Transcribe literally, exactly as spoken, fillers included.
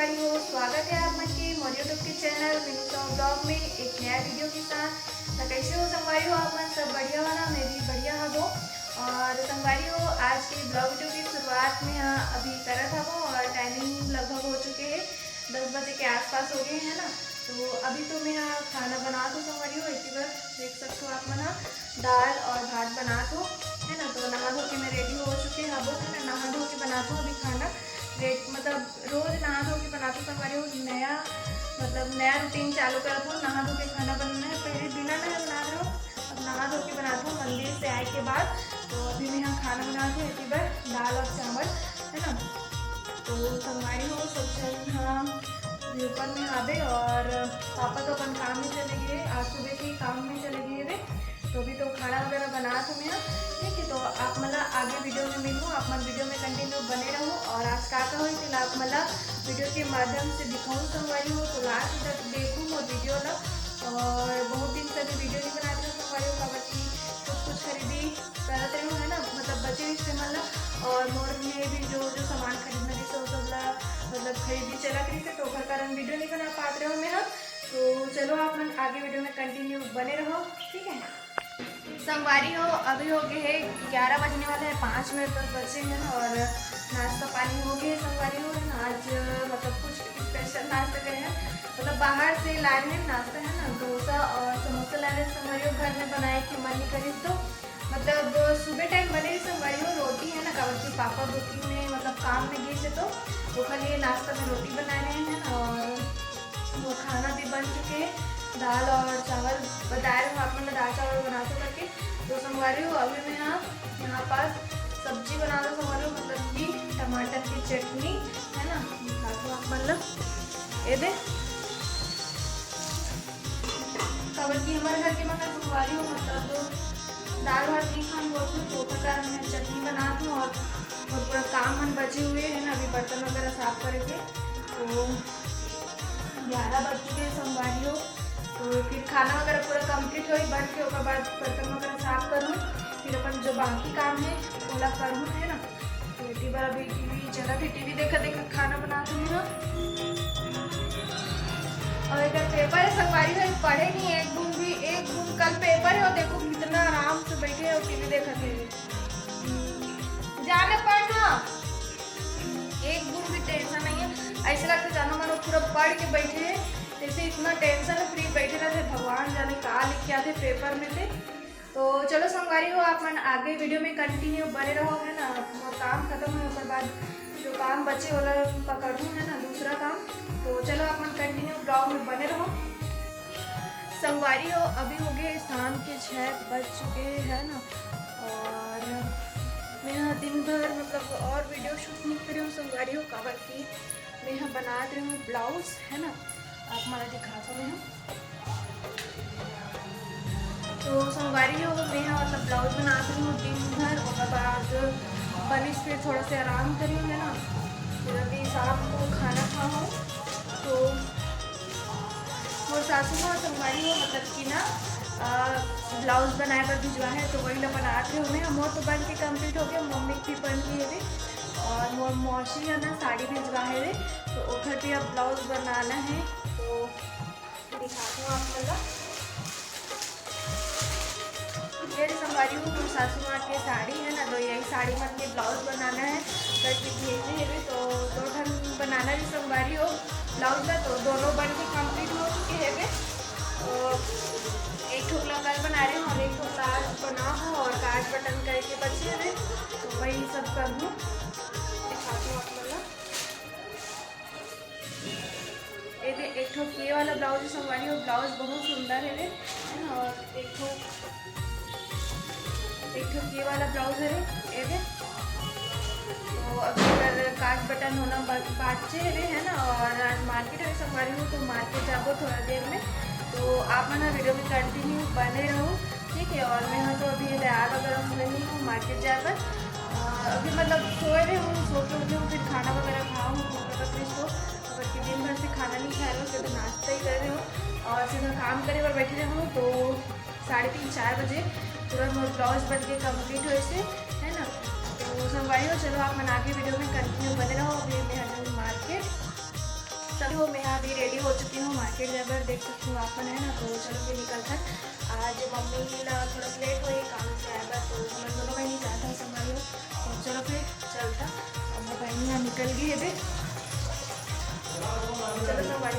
संगवारी हो, स्वागत है आप मन के मोर YouTube के चैनल मीनू साहू ब्लॉग में एक नया वीडियो के साथ। तो कैसे हो संगवारी हो आप मन? सब बढ़िया हो ना? मैं भी बढ़िया हबो। और संगवारी हो, आज के ब्लॉग वीडियो की शुरुआत में हाँ अभी करत हबो और टाइमिंग लगभग हो चुके हैं, दस बजे के आसपास हो गए हैं ना। तो अभी तो मैं हाँ खाना बनात हूँ संगवारी हो, इसी बार देख सकते हो आप मन हाँ दाल और भात बनात हूँ, है ना। तो नहा धो के मैं रेडी हो चुके हबो, है ना। नहा धो के बनात हूँ अभी खाना, रेड मतलब रोज नहा धो के बनात हूँ संगवारी हो, नया मतलब नया रूटीन चालू करत हूँ, नहा धो के खाना बनाना है। पहले बिना नहाए बनात रहो, अब नहा धो के बनात हूँ मंदिर से आए के बाद। तो अभी मैं यहाँ खाना बनात हूँ, इसी बार दाल और चावल, है ना। तो संगवारी हो, सब झन हाँ ऊपर में आबे और पापा तो अपन काम में चले गए, आज सुबह से ही काम में चले गए वे। तो अभी तो खाना वगैरह बनात हूँ मैं, ठीक है। तो आप मन ला आगे वीडियो में मिलूँ, आप मन वीडियो में कंटिन्यू बने रहो और आज का का होई तेला आप मन ला वीडियो के माध्यम से दिखाऊँ संगवारी हो। तो लास्ट तक देखूँ मोर वीडियो ला। और बहुत दिन से अभी वीडियो नहीं बनात रहे संगवारी हो, काबर कि कुछ कुछ खरीदी करत रहे हो, है ना, मतलब बचे रिश्ते मन ला। और मोर में भी जो जो सामान खरीदना रहिस, वो सब ला मतलब खरीदी चलत रहिस, तो ओकर कारण वीडियो नहीं बना पात रहे हो मैं हाँ। तो चलो आप मन आगे वीडियो में कंटिन्यू बने रहो, ठीक है। संगवारी हो, अभी हो गए हैं ग्यारह बजने वाले हैं, पाँच मिनट बस बचे हैं और नाश्ता पानी हो गए संगवारी हो, है ना। आज मतलब कुछ स्पेशल नाश्ता करे हैं, मतलब बाहर से लाए हैं नाश्ता, है ना, डोसा और समोसा लाए हैं संगवारी हो। घर में बनाए के मन नहीं करिस तो मतलब सुबह टाइम बने रही संगवारी हो रोटी, है ना, काबर कि पापा बुकिंग में मतलब काम में गए से तो ओकर लिए नाश्ता में रोटी बनाए रहे हैं और वो खाना भी बन चुके हैं। दाल और चावल बताए रहे हूँ आप मन ला, दाल चावल बना दो करके। तो संगवारी हो अभी मैं यहाँ यहाँ पास सब्जी बना दो संगवारी हो, मतलब कि टमाटर की चटनी, है ना, दिखा दो आप मन ला। ये दे काबर कि हमारे घर के मन संगवारी हो मतलब दाल भात नहीं खान बोलते, तो ओकर कारण मैं चटनी बनात हूँ और, और पूरा काम मन बचे हुए है ना, अभी बर्तन वगैरह साफ करे के। तो ग्यारह बज चुके हैं संगवारी हो, तो फिर खाना वगैरह पूरा कंप्लीट होई बन के, ओकर बाद बर्तन वगैरह साफ करूँ, फिर अपन जो बाकी काम है ओला करूँ, है ना। तो एती बर अभी टीवी चलत है, टीवी देखत देखत खाना बनात हूँ ना। और एकर पेपर है संगवारी हो, पढ़े नहीं एक बूंद भी, एक बूंद। कल पेपर है और देखो कितना आराम से बैठे है और टीवी देखत है। जाने पढ़ना, एक बूंद भी टेंशन नहीं है। ऐसे लगता जानो मानो पूरा पढ़ के बैठे है, जैसे इतना टेंशन फ्री बैठे रहते। भगवान जाने का लिख के आते पेपर में से। तो चलो संगवारी हो, आप मन आगे वीडियो में कंटिन्यू बने रहो, है ना। मोर काम खत्म होए ओकर बाद जो काम बचे ओला पकड़हूँ, है ना, दूसरा काम। तो चलो आप मन कंटिन्यू ब्लॉग में बने रहो। संगवारी हो, अभी हो गए शाम के छः बज चुके हैं, है ना, और मैं यहाँ दिन भर मतलब और वीडियो शूट नहीं करी हूँ संगवारी हो, काबर कि मैं यहाँ बनात रही हूँ ब्लाउज, है ना, आप मन ला दिखात हूँ मैं यहाँ। तो संगवारी हो, मैं यहाँ मतलब ब्लाउज बनात रही हूँ दिन भर, ओकर बाद बनिस फिर थोड़ा से आराम करी हूँ, है ना, फिर अभी शाम को खाना खाहूँ। तो मोर सासू माँ संगवारी हो मतलब कि ना, अ, ब्लाउज बनाए बर भिजवा है, तो वही ला बनात रही हूँ मैं। मोर तो बन के कंप्लीट हो गया, मम्मी के भी बन के है, और मोर मौसी है ना साड़ी भिजवा है रे, तो ओकर भी अब ब्लाउज बनाना है। तो दिखाती हूँ आप मन ला। ये रे संगवारी हो, मोर सासू माँ के साड़ी है ना, तो यही साड़ी मन के ब्लाउज बनाना है करके भेजे हवे, तो दो ठन बनाना रही संगवारी हो ब्लाउज ला, तो दोनों बन के कंप्लीट हो चुके हवे। तो एक ठोक ला कल बना रहे हो और एक ठोक ला आज बनाहूँ और काज बटन करके बचे हवे, तो वही सब करहूँ, दिखाती हूँ आप मन ला। ये दे, एक ठो ये वाला ब्लाउज संगवारी हो, ब्लाउज बहुत सुंदर है रे, है ना, और एक ठो, एक ठो ये वाला ब्लाउज है रे, ये दे। तो अभी अगर काज बटन होना बा-, बाचे है रे, है ना, और आज मार्केट है संगवारी हो, तो मार्केट जाबो थोड़ा देर में, तो आप मन वीडियो में कंटिन्यू बने रहो, ठीक है। और मैं हाँ तो अभी तैयार वगैरह होने नहीं हूँ मार्केट जाए बर, अ, अभी मतलब सोए रहे हूँ, सो के उठे हूँ, फिर खाना वगैरह खाऊँ, भूख लगत रही तो, मतलब कि दिन भर से खाना नहीं खाए रहे हूँ, सीधा नाश्ता ही कर रहे हूँ और सीधा काम करे बर बैठे रहे हूँ। तो साढ़े तीन चार बजे पूरा मोर ब्लाउज बन के कंप्लीट होए से, है ना। तो संगवारी हो, चलो आप मन आगे वीडियो में कंटिन्यू बने रहो। अभी मैं आ जाऊँ मार्केट। चलो, मैं अभी रेडी हो चुकी हूँ मार्केट जाए बर, देख सकते हो आप मन, है ना। तो चलो फिर निकलथन। आज मम्मी ला थोड़ा लेट होही काम से आए बर, तो हमन दोनों बहिनी जात हन संगवारी हो। तो चलो फिर चलता, अब बहिनी यहाँ निकल गई है देख। चलो संगवारी।